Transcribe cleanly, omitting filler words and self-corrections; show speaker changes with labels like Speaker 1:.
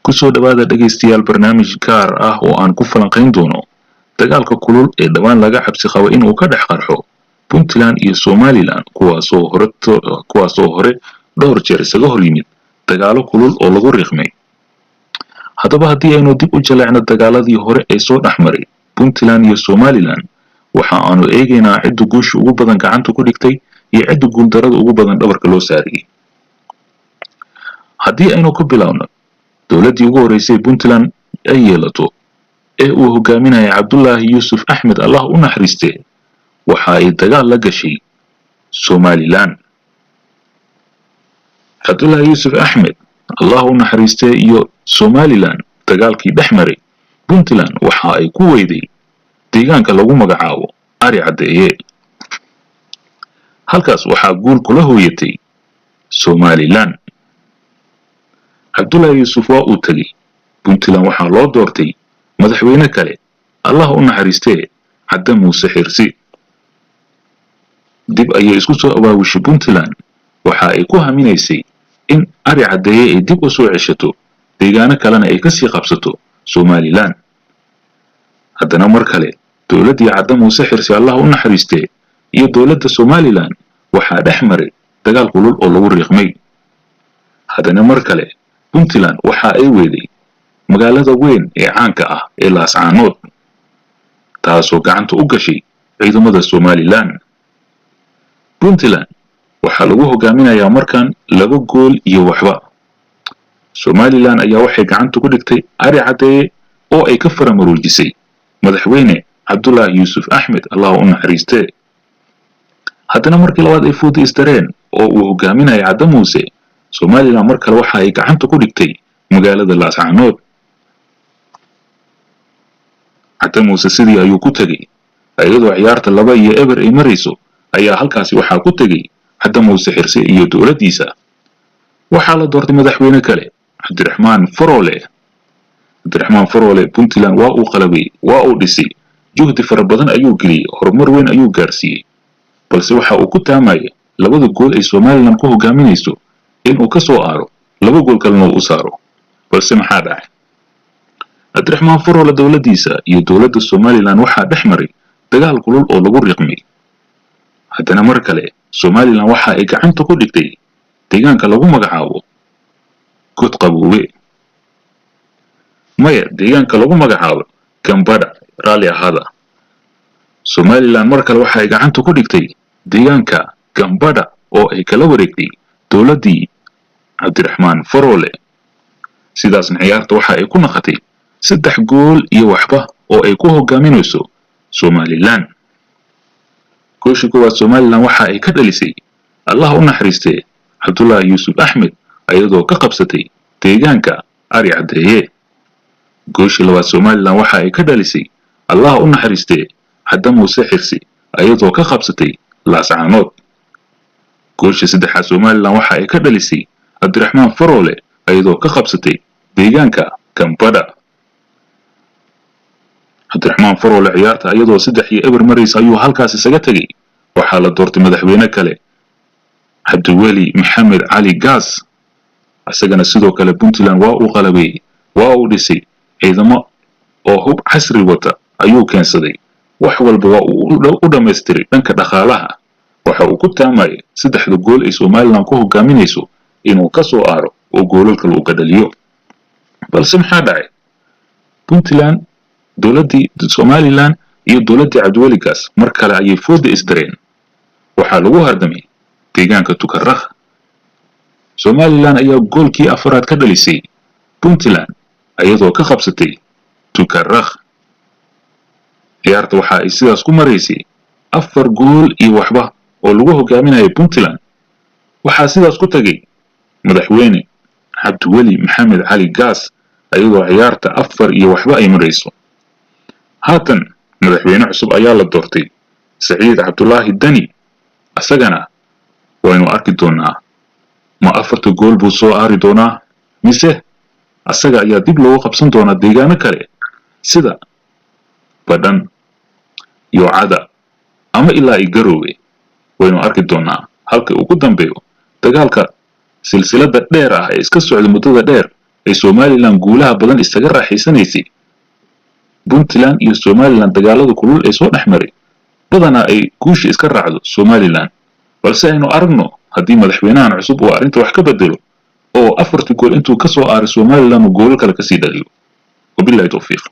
Speaker 1: Kusoo dhawaada dhegaystayaal barnaamij gaar ah oo aan ku falanqayn doono dagaalka kulul ee dhowaan laga cabsi qabo inuu ka dhex qarxo Puntland iyo Somaliland, kuwaasoo hore dhowr jeer isaga hor yimid dagaalo kulul oo lagu riiqmay. Haddaba, haddii aynu dib u jaleecno dagaaladii hore ee soo dhex maray Puntland iyo Somaliland, waxa aanu eegaynaa cidda guusha ugu badan gacanta ku dhigtay iyo cidda guuldarada ugu badan dhabarka loo saariyey. Haddii aynu ku bilowno dowladdii ugu horreysay Puntland ay yeelato ee uu hogaaminaya Cabdulaahi Yuusuf Axmed, Allah u naxariistee, waxa ay dagaal la gashay Somaliland. Cabdulaahi Yuusuf Axmed, Allah u naxariistee, iyo Somaliland dagaalkii dhex maray, Puntland waxa ay ku weyday deegaanka lagu magacaabo Ari Caddeeye. Halkaas waxaa guul kula hooyatay Somaliland. Cabdullaahi Yuusuf waa uu tegey. Puntland waxaa loo doortay madaxweyne kale, Allah u naxariistee, Cadde Muuse Xirsi. Dib ayay isku soo abaabushay Puntland. Waxa ay ku haminaysay in Ari Caddeeye ay dib u soo ceshato, deegaano kalena ay kasii qabsato Somaliland. Haddana mar kale dowladdii Cadde Muuse Xirsi, Allah u naxariistee, iyo dowladda Somaliland waxaa dhex maray dagaal kulul oo lagu riiqmay. Haddana mar kale Puntland waxa ay weeday magaalada weyn ee caanka ah ee Laascaanood, taasoo gacanta u gashay ciidamada Somaliland. Puntland waxaa lagu hogaaminayaa markan 2 gool iyo waxba. Somaliland ayaa waxay gacanta ku dhigtay Ari Caddeeye oo ay ka faramaroojisay madaxweyne Cabdulaahi Yuusuf Axmed, Allah u naxariistee. Haddana markii labaad ay fooda isdareen oo uu hogaaminaya Cadde Muuse, Somaliland mar kale waxa ay gacanta ku dhigtay magaalada Laascaanood. Cadde Muuse sidii ayuu ku tegey. Iyadoo ciyaarta 2-0 ay marayso ayaa halkaasi waxaa ku tegey Cadde Muuse Xirse iyo dowladdiisa. Waxaa la doortay madaxweyne kale, Cabdiraxmaan Faroole. Cabdiraxmaan Faroole Puntland waa uu qalabay, waa uu dhisay, juhdi fara badan ayuu geliyey, horumar weyn ayuu gaarsiiyey, balse waxa uu ku taamaya labada gool ay Somaliland ku hogaaminayso inuu ka soo aaro, laba gool kalena uu u saaro. Balse maxaa dhacay? Cabdiraxmaan Faroole dowladdiisa iyo dowladda Somaliland waxaa dhex maray dagaal kulul oo lagu riiqmay. Haddana mar kale Somaliland waxa ay gacanta ku dhigtay deegaanka lagu magacaabo God Qaboobe, maya, deegaanka lagu magacaabo Gambadha, raalli ahaada. Somaliland mar kale waxa ay gacanta ku dhigtay deegaanka Gambadha oo ay kala wareegtay dowladdii Cabdiraxmaan Faroole. Sidaasna ciyaarta waxa ay ku naqatay 3 gool iyo waxba oo ay ku hogaaminayso Somaliland. Gooshii koowaad Somaliland waxa ay ka dhalisay, Allah u naxariistee, Cabdullaahi Yuusuf Axmed, iyadoo ka qabsatay deegaanka Ari Caddeeye. Gooshii labaad Somaliland waxa ay ka dhalisay, Allah u naxariistee, Cadde Muuse Xirsi, iyadoo ka qabsatay Laascaanood. Gooshii saddexaad Somaliland waxa ay ka dhalisay Cabdiraxmaan Faroole, iyadoo ka qabsatay deegaanka Gambadha. Cabdiraxmaan Faroole ciyaarta iyadoo 3-0 maraysa ayuu halkaas isaga tegey. Waxaa la doortay madaxweyne kale, Cabdiweli Maxamed Cali Gaas. Isagana sidoo kale Puntland waa uu qalabeeyey, waa uu dhisay, ciidamo oo hub casri wata ayuu keensaday, wax walba waa uu u dhammaystiray. Dhanka dhaqaalaha waxa uu ku taamayay saddexda gool ay Somaliland ku hogaaminayso inuu ka soo aaro oo goolal kale uu ka dhaliyo. Balse maxaa dhacay? Puntland, dowladdii Somaliland iyo dowladdii Cabdiweli Gaas mar kale ayay fooda isdareen. Waxaa lagu hardamay deegaanka Tukarakh. Somaliland ayaa goolkii afaraad ka dhalisay Puntland, iyadoo ka qabsatay Tukarakh. Ciyaarta waxa ay sidaas ku maraysay 4 gool iyo waxba oo lagu hogaaminayo Puntland. Waxaa sidaas ku tagay madaxweyne Cabdiweli Maxamed Cali Gaas, iyadoo ciyaarta 4-1 ay marayso. Haatan madaxweyne cusub ayaa la doortay, Saciid Cabdulaahi Dani. Isagana waynu arki doonaa, ma afarta gool buu soo aari doonaa mise asaga ayaa dib loogu qabsan doonaa deegaano kale sida Badhan, Yoocada ama ilaa i Garoowe? Waynu arki doonaa halka uu ku dambeeyo dagaalka silsiladda dheer ah ee iska socda muddada dheer. Ay Somalilan guulaha badan isaga raaxaysanaysay, Puntland iyo Somalilan dagaalada kulul ee soo dhex maray badanaa ay guusha iska raacdo Somalilan. Balse aynu aragno haddii madaxweynahan cusub uu arrinta wax ka bedelo oo afartii gool intuu ka soo aaray Somalilan uu goolal kale kasii dhaliyo. Wabillahi towfiiq.